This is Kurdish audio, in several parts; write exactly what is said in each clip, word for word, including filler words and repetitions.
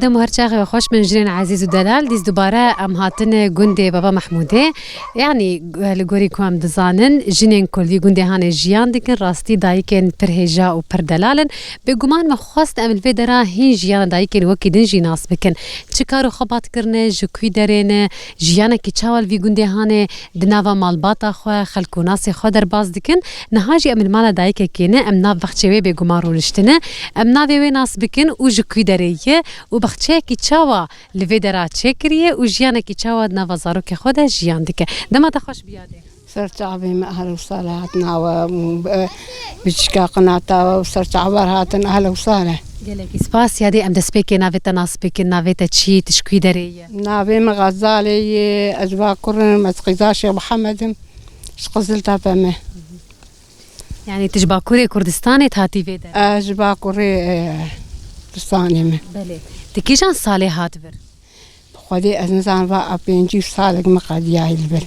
Dem û her çaxê xweş bin jinên ezîz û delal. Dîs dubare em hatine gundê Baba Mehmûdê. Yanî, li gorî ku em dizanin, jinên ku li vî gundê hane jiyan dikin, rastî dayikên pir hêja û pir delal in. Bêguman me xwest em li vê dera hîn jiyana dayikên wekî din jî nas bikin. Çi kar û xebat kirine, ji kwî derê ne, jiyanekî çawa li vî gundê hane, di nava malbata xwe, xelk û nasê xwe derbas dikin. Niha jî em li mala dayikekê ne, em nav bexçê wê bêguman rûniştine. Em navê wê nas bikin û ji kwî derê ye û bexçeyekî çawa li vê dera çêkiriye û jiyanekî çawa di nava zarokê xwe de jiyan dike. Dema te xweş biyadê. Ser çavê me ehla û sala hatin awe, e, biçika qinata û ser çavar hatin ehla û sala. Gelekî spas. Yadê em destpêkê navê te nas bikin, navê te çi, tu ji kwî derê ye? Navê min Xezalê ye, ez Bakur im, ez qîza Şêx Mihemed im, ji Qiziltepe me. Yanî tu ji Bakurê Kurdistanê hatî vê derê? Ez ji Bakurê, e, Kurdistanê me. Belê. Tu kîjan salê hat vir? Bi Xwedê ez nizanim va a pêncî salek min qediyayî li vir.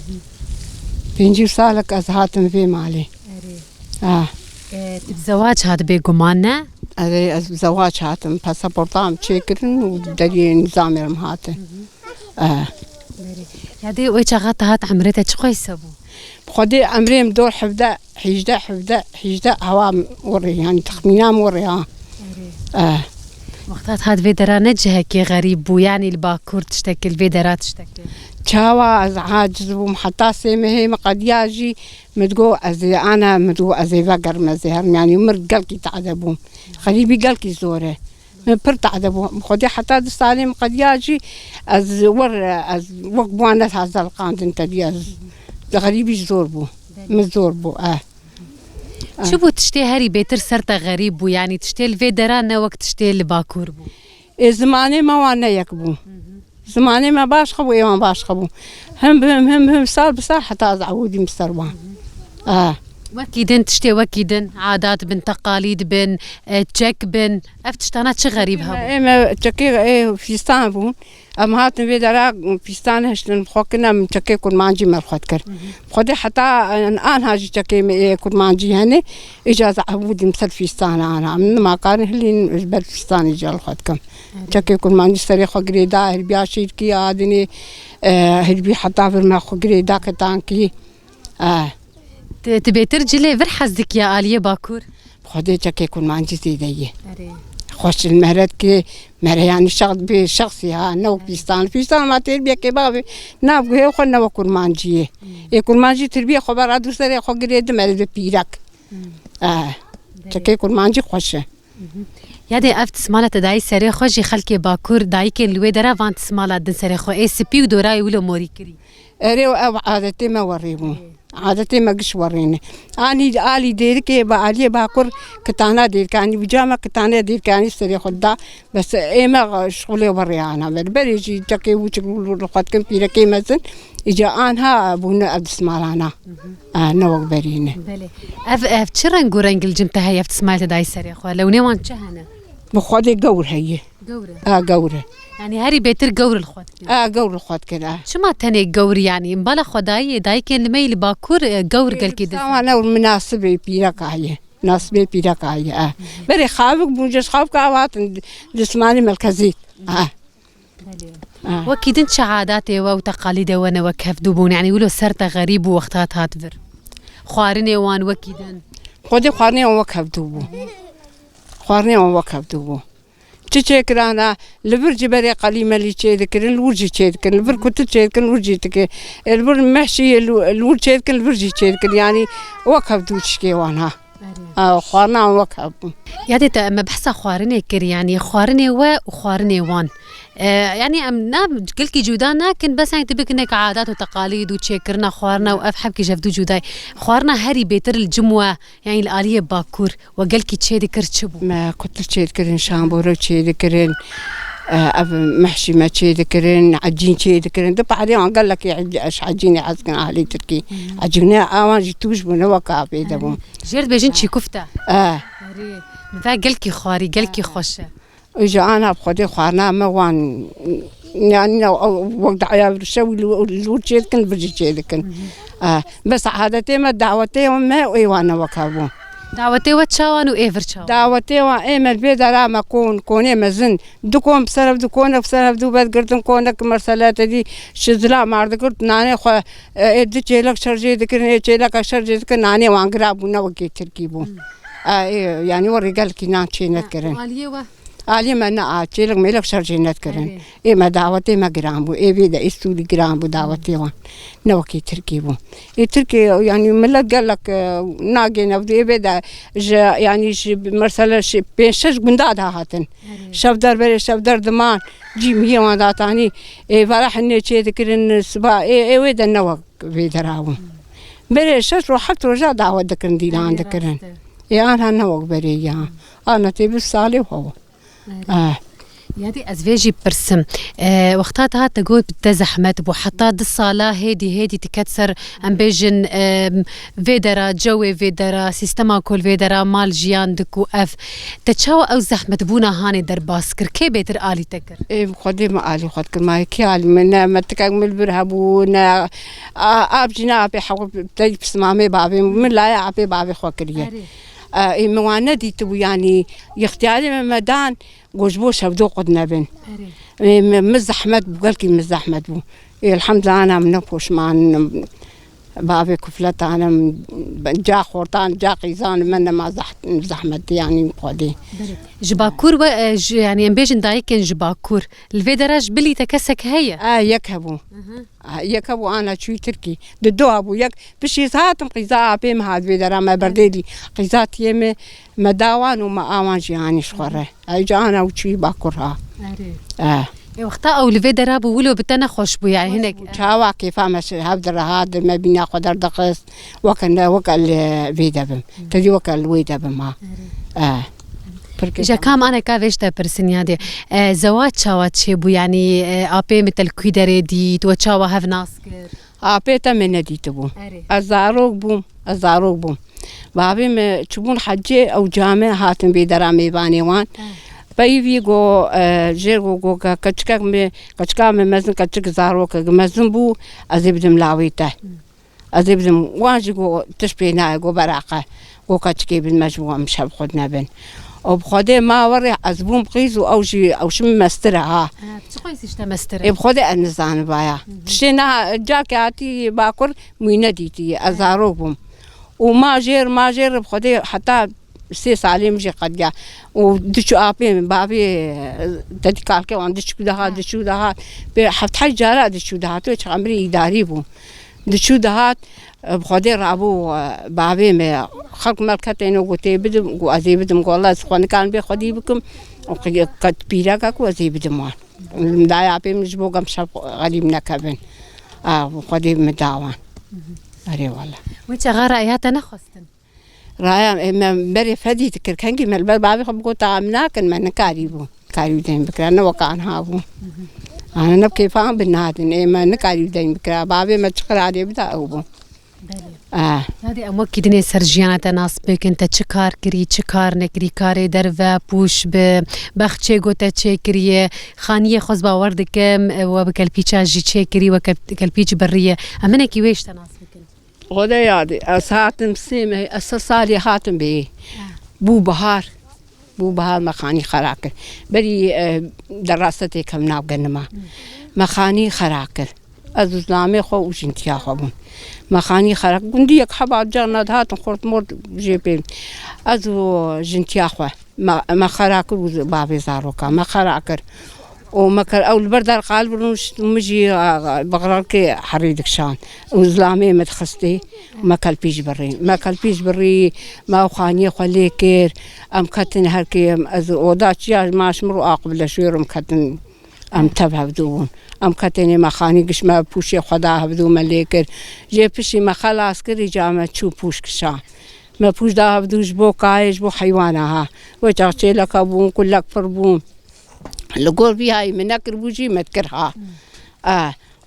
Pêncî salek ez hatim vê malê. Erê. Ha. E, tu bi zewac hat bêguman ne? Erê, ez bi zewac hatim. Pasaporta min çêkirin û deriyê nizamê min hatin. Hı hı. E. Berê. Ya dê wê çaxa te hat emrê te çi qayse bû? Bi Xwedê emrê min dor hevdeh, hêjdeh, hevdeh, hêjdeh hewa min werê, yanî texmîna min werê ha. Erê. E. Wexta te hat vê dera ne cihekê xerîb bû, yanî li Bakur tiştekê, li vê dera tiştekê? Çawa ez aciz bûm, heta sê mehê min qediya jî min digot ez ê ana, min digot ez ê vegerim, ez ê herim, yanî mir gelkî tade bûm. Xerîbî gelkî zor e. Min pir tade bû. Xwedê heta du salê min qediya jî ez wir, ez wek bi wan ne hezeliqandin tedî ez. Xerîbî zor bû. Min zor bû, eh. Çi bû tiştê herî bêtir ser te xerîb bû? Yanî tiştê li vê dera ne wek tiştê li Bakur bû? Ê zimanê me wan ne yek bû. Zimanê me baş xebû, ê wan baş xebû. Him bi him, him bi him, sal bi sal heta ez ewidîm ser wan. Ah. Wekî din, tiştê wekî din, adat bin, teqalîd bin, e, çek bin, ev tiştana çi xerîb hebû? Ê me çekê, ê, fîstan bûn. Em hatin vê dera fîstan hiştin, xwe kin em çekê kurmancî me li xwe dikir. Xwedê heta, e, anha jî çekê me ê kurmancî hene, îca ez ewidîm ser fîstan ana. Em nima karin hilîn ji ber fîstanê jî li xwe dikim. Çekê kurmancî serê xwe girêda, hilbiya şîrkî ya dinê, e, hilbî heta vir me xwe girêda ketankî. E. Ti, ti bêtir cilê vir hez dikiya aliyê Bakur? Xwedê çekê kurmancî zêde ye. Erê. Xweş li meret ki mere yanî şex-, bi şexsî ha, ne wek pîstan. Pîstan ma têr biyekê bavê, nav guhê xwe ne wek kurmancî ye. Ê kurmancî tirbiyê xwe bera dû serê xwe girê di mere di pîrek. E. Belê. Çekê kurmancî xweş e. Ya dê ev tismala te dayî serê xwe jî xelkê Bakur, dayikên li wê dera van tismala din serê xwe ê spî û dorayê wilo morî kirî. Erê û ev adetê me werê bû. Adetê me giş werê ne. Anî alî dêrikê bi aliyê Bakur kitana dêrike anî, bi cama kitane dêrike anî serê xwe da. Bes ê me şixulê werê ana ver. Berê jî çekê wûçik li xwe dikin pîrekê mezin. Îca anha bûne ev dismalana. A, ne wek berî ne. Belê. Ev, ev çi reng û rengilcim te heye, ev tismayê te dayî serê xwe? Lewnê wan çi hene? Bi Xwedê gewr heye. Gewr e? A, gewr e. Yanî herî bêtir gewr li xwe dikir? A, gewr li xwe dikir, a. Çima tenê gewr yanî? Bala xwe dayî, dayikên li me yî li Bakur, e, gewr gelkî dizin. Sawa ne minasibê pîreka ye. Nasibê pîreka ye, a. Berê xavik bûn, ji xavika ew hatin dismalê merkezî. A. Belê. Ah. Wekî din çi adatê we û teqalîdê we ne wek hevdû bûn? Yanî wilo ser te xerîb bû wexta te hat vir. Xwarinê wan wekî din. Xwedê xwarinê wan wek hevdû bû. Xwarinê wan wek hevdû bû. Çi çêkirana, li vir jî berê qelîmelî çêdikirin, li wir jî çêdikirin, li vir kutil çêdikirin, li wir jî dikirin. Li vir mehşî, li, li wir çêdikirin, li vir jî çêdikirin. Yanî wek hevdû çişkê wan ha. Erê. A, xwarina wek hebû. Yadê te me behsa xwarinê kir, yanî xwarinê we û xwarinê wan. E, yanî em na gelkî cuda nakin, bes yanî tu bikin nek adat û teqalîd û çêkirina xwarina û ev hebkî ji hevdû cuda ye. Xwarina herî bêtir li cim we, yanî li aliyê Bakur we gelkî çêdikir çi bû? Me kutir çêdikirin, şambore çêdikirin, e, ev mehşî me çêdikirin, ecîn çêdikirin. Di parê wan gelekî ec-, ji ecînê hez dikin ahlê Tirkî. Hmm. Ecînê awan jî tûj bûne weka pê de bûn. Jêr dibêjin çîkufte. E. Erê, ve gelkî xwarî, gelkî xweş e. Îja ana bi Xwedê xwarina me wan, yanî ne, ew wek daya vir şewî li, li wir çêdikin, li vir jî çêdikin. Hı hı. E, bes adetê me, dawetê me ê wan ne wek hebûn. Dawetê we çawan û ê vir çawan? Dawetê wan ê me li vê dera me kon, konê mezin. Du kon bi ser hev, du konek bi ser hev, du vet girtin, konek mersele te dî şi zilam ar digirt, nanê xwe, e, ê du çêlek şer jê dikirin, ê çêleka şer jê dikirin, nanê wan giran bû, ne wekî Tirkî bû. E, ê, yanî werî gelkî nan çê nekirin. Aliyê we? Aliyê me ne a, çêlek mêlek şer jê nedikirin. Erê. Ê me dawetê me giran bû. Ê vê de ê Sûrî giran bû dawetê wan. Ne wekî Tirkî bû. Ê Tirkî, yanî milet gelek, e, nagêne vê, ê vê de ji, yanî ji mersele ji pênc şeş gunda de hatin. Erê. Şevder berê şevder diman, cî miyê wan datanî. Ê vera hinê çê dikirin, siba, ê, ê wê de ne wek vê dera bû. Berê şeş ro heft roja dawet dikirin, dîlan dikirin. Erê, rast e. Ê ana ne wek berê ya. Ana tê bi salê xwe. Ah. Yadî ez vê jî pirsim. E, wexta te hat te got te zehmet bû. Heta du sala hêdî hêdî diket ser, em bêjin, e, vê dera, cewê vê dera, sîstema ku li vê dera mal jiyan dik û ev. Te çawa ew zehmetbûna hanê derbas kir? Kê bêtir alî te kir? Ê, bi Xwedê me alî xwe dikir. Ma kê alî min, ne metikek min li vir hebû, ne a-, av jî ne apê hew te pismamê bavê min, min layê apê bavê xwe kiriye. Erê. E, ê, min wan nedîtibû, yanî, îxtiyarê me, me dan, got, ji bo şevdo qut nebin. Erê. Ê, min, min zehmet bû, gelkî min zehmet bû. Ê, elhamdulillah, ana min ne poşman, bavê kufletan im, ca xortan, ca qîzan, min nema zeh-, zehmet, yanî, Xwedê. Belê. Ji Bakur we, e, ji, yanî, em bêjin dayikên ji Bakur. Li vê dera ji bilî te kesek heye? E, yek hebû. Aha. Yek hebû ana çûyî Tirkî. Di du hebû. Yek pişî hatim qîza apê min hat vê dera me berdêlî. Qîza tiyê min me da wan û me awan jî anî ji xwe re. Ew ca ana û çûyî Bakur ha. Erê. Eh. Ê wexta ew li vê dera bû wilo bi te nexweş bû yani hinek. Çawa kêfa me şi hev direha di me bîna xwe derdixist. Weke ne, weke li vê de bim. Tedî weke li wê de bim ha. Erê. Eh. Pir kêfa. Ji kam aneka vê ji te pirsin yadê. E, zewac çawa çêbû? Yanî, e, apê min te li kû derê dît, we çawa hev nas kir? Apê te min nedîtibû. Erê. Ez zarok bûm, ez zarok bûm. Bavê min çûbûn hecê, ew camê hatin vê dera mêvanê wan. He. Peyivî got, e, jêr got, got, ke-, keçikek min, keçika min mezin, keçik zarokek mezin bû, ez ê bidim lawê te. Hı. Ez ê bidim, wan jî got, tişt pê nayê, got, beraqe. Got, keçikê bidime ji bo em şev xwe nebin. Û bi Xwedê ma werê ez bûm qîz û ew jî, ew ji min mestir e ha. Ha, çi qeysî ji te mestir e? Ê, bi Xwedê ez nizanim vaya. Hı hı. Tiştê niha, carkê hatî Bakur, min nedîtî. Ez zarok bûm. Û ma jêr, ma jêr, bi Xwedê heta sê salê min jê qediya. Û diçû apê min, bavê, e, tedî kalkê wan diçû daha, diçû daha. Pê heft heşt cara diçû daha. Tu çax emirê îdarî bû. Diçû dihat, e, bi Xwedê rabû, e, bavê me. Xelk melk ketêne û got, "Ê bidim." Got, "Ez ê bidim." Got, "Wela ez xwe nikarim bê xwedî bikim." Û qi-, qet pîreka ku ez ê bidim wan. Dayê apê min ji bo gem şev xelîm nekevin. A, bi Xwedê min da wan. Erê wela. Wê çaxa raya te nexwestin? Raya, e, me berê fedî dikir. Kengî me li ber bavê xwe bigot, "Em nakin, me nikarîbû." Karî û deyn bikira, ne weka anha bû. Ana ne bi kêfa an bi nadin. Ê me nikarî û deyn bikira. Bavê me çi qirarê bida ew bû. Belê. Ah. Yadê em wekî dinê ser jiyana te nas bikin. Te çi kar kirî, çi kar nekirî, karê derve, pûş bi, bexçê got te çê kiriye, xaniyê xwe ez bawer dikim, e, we bi kelpîça jî çê kirî, we kel-, kelpîç biriye. Em hinekî wê ji te nas bikin. Xwedê yadê, ez hatim sê meh, ez sê salî hatim bê. Ha. Bû bihar. Bû bihar me xanî xera kir. Berî, e, derasetê kevna genima. Hı. Me xanî xera kir. Ez û zilamê xwe û jintiya xwe bûn. Me xanî xera kir. Gundiyek heba carna dihatin xort mort jê pê. Ez û jintiya xwe. Me, me xera kir û bavê zaroka. Me xera kir. û me kir, ew li ber der qal birûn, min jî, a, a, bi xirarkê herî dikişand. Û zilamê me dixistê, me kelpîj birî. Me kelpîj birî, me ew xaniyê xwe lê kir. Em ketin herkê, em, ez oda çiya maş min û aqib leşwêr em ketin, em tev hevdû bûn. Em ketinê me xanî giş me pûşê xwe da hevdû me lê kir. Jê pişî me xelas kir, îca me çû pûş kişa. Me pûş da hevdû ji bo kayê, ji bo heywana ha. Wê çax çêleka bûn, kulek pir bûn. Li gor vî hayî min nekiribû jî me dikir ha. E,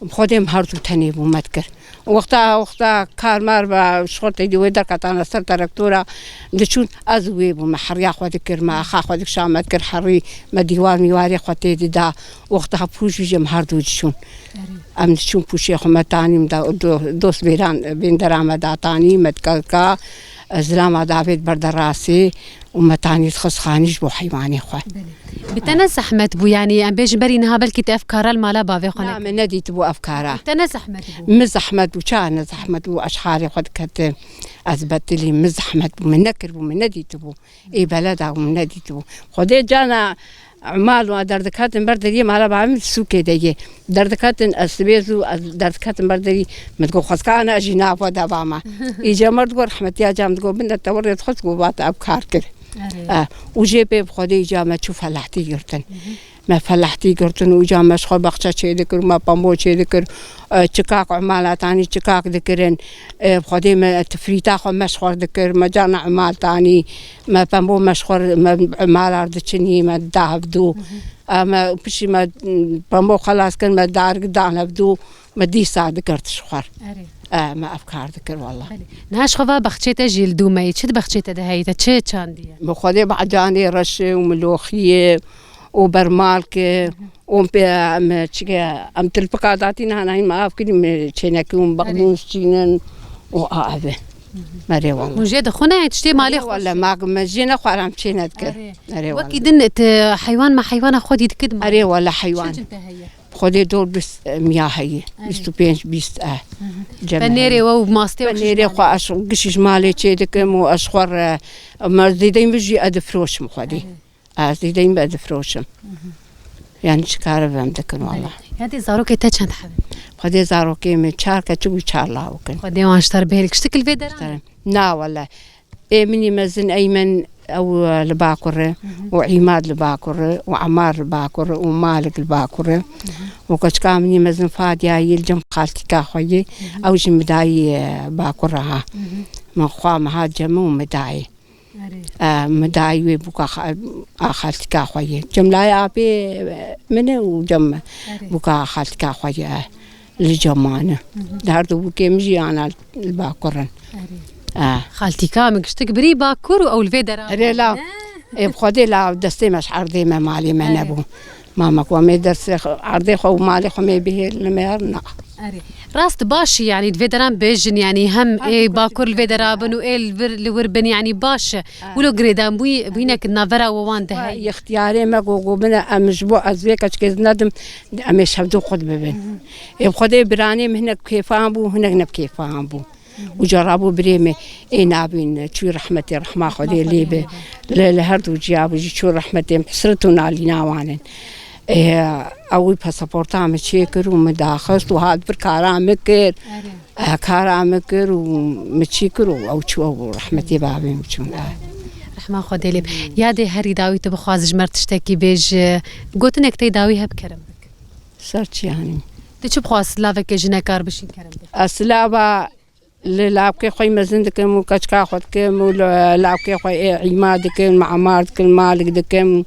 Xwedê em her du tenê bû me dikir. Wexta, wexta kar mar ve şixultê dî wê derketane ser terektora diçûn, ez û wê bû me heriya xwe dikir, me axa xwe dikişa me dikir herî, me dîwar mîwarê xwe tê dida. Wexta pûş jî em her du diçûn. Erê. Em diçûn pûşê xwe me tanî, me da do-, dost bêran, bêndera me datanî, me dikeka. Zilama davêt berde rastî û me tanî dixist xanî ji bo heywanê xwe. Belê. Bi te ne zehmet bû, yanî em bêjin berî niha belkî te ev kara li mala bavê xwe Na, nekir. Me nedîtibû ev kara. Te ne zehmet bû? Min zehmet bû, ça ne zehmet bû, ez xarê xwe diketim. Ez betilî, min zehmet bû, min nekiribû, min nedîtibû. Ê beleda bû, min nedîtibû. Xwedê cana Emal û derdiketin ber deriyê mala bavê min sûkê de yê. Derdiketin ez sibê zû ez derdiketin ber derî min digot xwezka ana ez jî nav xwe de bama. Îca me digot rehmetiya cam digot bin de te rê dixwest ku vat ev kar kir. Erê. Eh, û jê pê bi Xwedê îca me çû felahtî girtin. Me felahtî girtin û îca me ji xwe baxçe çê dikir û me pembo çê dikir. Eh, çikak Umala tanî çikak dikirin. Eh, bi Xwedê me tifrîta xwe me ji xwe dikir. Me cana Umal tanî. Me pembo me ji xwe re, me malar diçinî, me dida hevdû. Hı hı. E, me piştî me, m, pembo xelas kir, me dar dan hevdû, me dîsa digirt ji xwe re. Erê. E, me ev kar dikir wela. Belê. Niha ji xwe va baxçê te jî li dû me yî. Çi di baxçê te de heyî? Te çi çandiye? Bi Xwedê bacanê reşê û miloxiyê û bermalkê. Hı hı. Û em pê, em çike, em tilpika datî niha nahîn me av kirî, me çênekî û Erê. Bexdûn çînin û a eve. Merê wala. Hûn jê dixwine tiştê malê Erê xwe wala, jî? Mak me jê nexwara em çê nedikir. Erê. Erê wala. Wekî din te heywan me heywana xwe dî dikir malê? Erê wala heywan. Çi cin te heye? Xwedê dor bîst, e, miya heye. Erê. Bîst û pênc, bîst, e. Hı hı. Cem Penêrê heye. We û mastê we Penêrê çi xwe malê? Ez giş ji malê çê dikim û ez xwe re, me zêdeyî min jî ez difiroşim xwedê. Erê. Ez dîdeyim be difroşim. Hı hı. Yani çi kare vem dikin wala. Ya dê zarokê te çend hebe? Xwedê zarokê min çar keçik û çar lawik in. Xwedê wan ji te re bihêl. Kiştik li vê deran? Na wala. Ê minî mezin Eymen ew, e, li Bakur e. Hı hı. Û Îmad li Bakur e. Û Emar li Bakur e. Û Malik li Bakur e. Hı hı. Û keçika minî mezin Fadiyayî li cem xaltîka xwe yê. Hı hı. Ew jî midayî, e, Bakur e ha. Hı hı. Min xwe miha cem û midayî. Erê. E, min dayî wê bûka xa-, a xaltîka xwe ye. Cem layê apê, e, min e û cem Erê. Bûka xaltîka xwe ye, e, li cem wan e. Hı hı. Di her du bûkê min jî ana li Bakur in. Erê. E. Xaltîka min giştik birî Bakur û ew li vê dera Erê bû. La, Ne? Ê, bi Xwedê la destê me ji erdê me malê me Erê. Nebû. Mama ku em ê dersê xwe, erdê xwe û malê xwe me bihêlin me her na. Erê. Rast baş e, yanî di vê deran bêjin, yanî hem ê Bakur li vê dera bin û ê li vir, li wir bin, yanî baş e. Wilo girêdan bûyî, bûyînek navbera we wan de heye. Îxtiyarê me got, got bine em ji bo ez vê keçikê zî nedim, em ê şevdû xwe bibin. Ê bi Xwedê biranê min hinek kêfan bû, hinek ne bi kêfan bû. Û carabû birê me ê nabîn çû rehmetê, rehma Xwedê lê be. Li, li her du ciya bû jî çû rehmetê, hesret û nalîna wan in. Ê, ew wî pasaporta min çêkir û min daxist û hat vir kara min kir. Erê. E, kara min kir û min çî kir û ew çû ew rehmetê bavê min çûn. E. Rehma Xwedê lê be. Ya dê herî dawî tu bixwazî ji me re tiştekî bêj, gotinek tey dawî heb kerem bik. Ser çi yanî? Tu çi bixwaz silavekê jinekar bişîn kerem bik? Ez silava Li lawkê xwe mezin dikim û keçika xwe dikim û li lawkê xwe ê îma dikim, me'mar dikim, malik dikim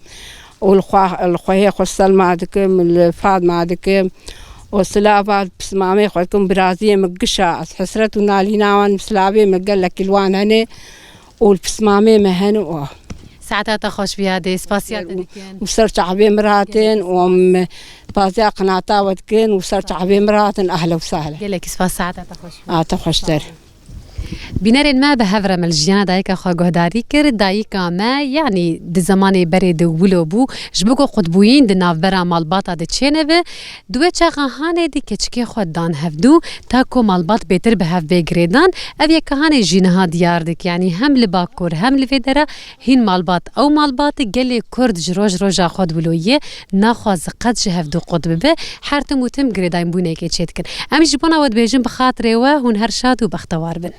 û li xwe, li xwehê xwe Selma dikim, li Fatma dikim û silava li pismamê xwe dikim. Biraziyê min gişa ez hesret û nalîna wan silavê min gelekî li wan hene û li pismamê min hene û Saeta te xweş bî yadê, spasiya te dikin. Û ser çavê min ratin û em paziya qinata we dikin û ser çavê min ratin, ehle û sahle. Gelekî spas, saeta te xweş bî. A te xweştir. Bînerên me, bi hev re me li jiyana dayika xwe guhdarî kir. Dayika me, yanî di zemanê berê de wilo bû, ji bo ku qutbûyîn di navbera malbata de çênebe, di wê çaxa hanê di keçikê xwe dan hevdû, ta ku malbat bêtir bi hev bê girêdan. Ev yeka hanê jî niha diyar dik, yanî hem li Bakur hem li vê dera hîn malbat. Ew malbatê gelê Kurd ji roj roja xwe diwiloyiye, naxwaze qet ji hevdû qut bibe, her tim û tim girêdayînbûnekê çêdikin. Em jî bona we dibêjin, bi xatirê we hûn her şad û bextewar bin.